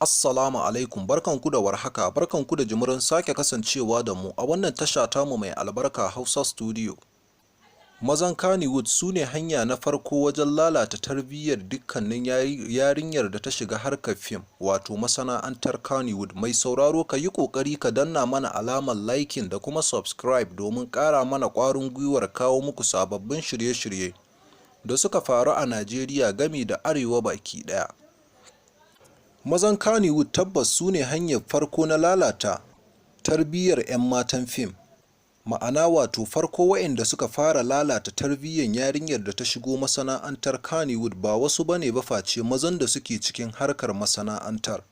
Assalamu alaikum, barkanku da warhaka, barkanku da jimirin sake kasancewa da mu a wannan tasha tamu mai albarka, Hausa Studio. Mazan Kannywood su ne hanya na farko wajen lalata tarbiyyar dukkanin yarinyar da ta shiga harkar fim, wato masana'antar Kannywood. Mai sauraro, ka yi ƙoƙari ka danna mana alamar liking da kuma subscribe domin ƙara mana ƙwarin gwiwar kawo muku sababbin shirye-shirye da suka faru a Najeriya gami da Arewa baki ɗaya. Mazan Kannywood tabbas su ne hanyar farko na lalata tarbiyyar 'yan matan fim. Ma'ana wato farko waɗanda suka fara lalata tarbiyyar yarinyar da ta shigo masana'antar Kannywood ba wasu bane ba face mazan da suke cikin harkar masana'antar,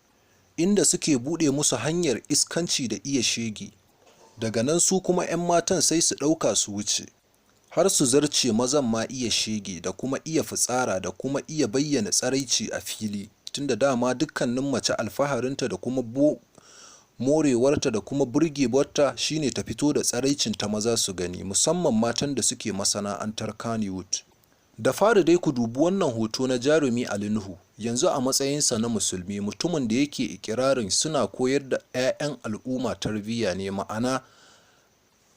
inda suke buɗe musu hanyar iskanci da iya shege. Daga nan su kuma 'yan matan sai su ɗauka su wuce, har su zarce mazan ma iya shege da kuma iya fitsara da kuma iya bayyana tsiraici a fili. Tunda dama dukkanin mace alfaharinta da kuma morewarta da kuma burgewarta shine ta fito da tsiraicinta maza su gani, musamman matan da suke masana'antar Kannywood. Da fari dai ku dubi wannan hoto na jarumi Ali Nuhu, yanzu a matsayinsa na musulmi, mutumin da yake ikirarin suna koyar da 'ya'yan al'umma tarbiyya ne, ma'ana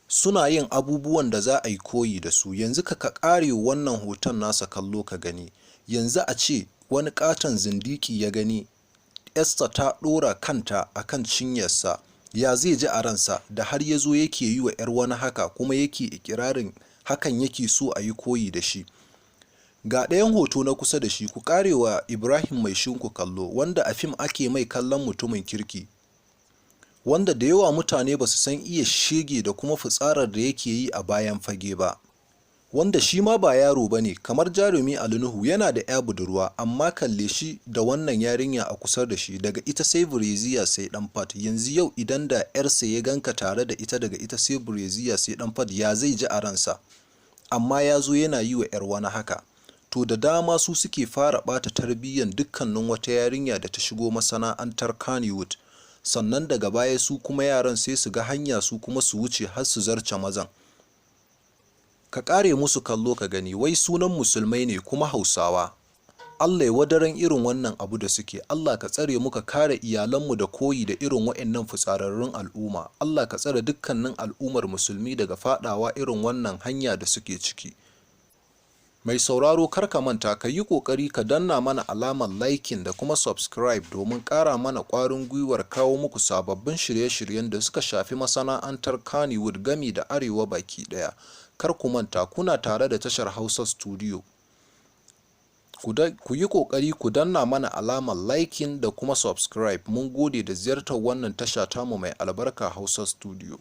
suna yin abubuwan da za a yi koyi da su. Yanzu ka ƙare wannan hoton nasa kallo ka gani, yanzu a ce wani ƙaton zindiki ya gani 'yarsa ta ɗora kanta a kan cinyarsa, ya zai ji a ransa da har ya zo yake yi wa 'yar wani haka, kuma yake ikirarin hakan yake so a yi koyi da shi? Ga ɗayan hoto na kusa da shi, ku ƙarewa Ibrahim Mai Shinku kallo, wanda a fim ake mai kallon mutumin kirki, wanda da yawa mutane ba su san iya shege da kuma fitsarar da yake yi a bayan fage ba, wanda shi ma ba yaro ba ne kamar jarumi Ali Nuhu, yana da 'ya budurwa, amma kalle shi da wannan yarinya a kusa da shi, daga ita sai brassiere sai ɗan pant. Yanzu yau idan da 'yarsa ya ganka tare da ita, daga ita sai brassiere sai ɗan pant, ya zai ji a ransa? Amma ya zo yana yi wa 'yar wani haka. To, da dama su suke fara ɓata tarbiyyar dukkanin wata yarinya da ta shigo masana'antar Kannywood. Sannan daga baya su kuma yaran sai su ga hanya, su kuma su wuce har su zarce mazan. Ka ƙare musu kallo ka gani, wai sunan musulmai ne kuma Hausawa. Allah ya wadaran irin wannan abu da suke. Allah ka tsare mu, ka kare iyalanmu da koyi da irin waɗannan fitsararrun al'umma. Allah ka tsare dukkanin al'ummar musulmi daga faɗawa irin wannan hanya da suke ciki. Mai sauraro, kar ka manta ka yi ƙoƙari ka danna mana alamar liking da kuma subscribe domin ƙara mana ƙwarin gwiwar kawo muku sababbin shirye-shiryen da suka shafi masana'antar Kannywood gami da Arewa baki ɗaya. Kar ku manta, kuna tare da tashar Hausa Studio. Ku yi ƙoƙari ku danna mana alamar liking da kuma subscribe. Mun gode da ziyartar wannan tasha tamu mai albarka, Hausa Studio.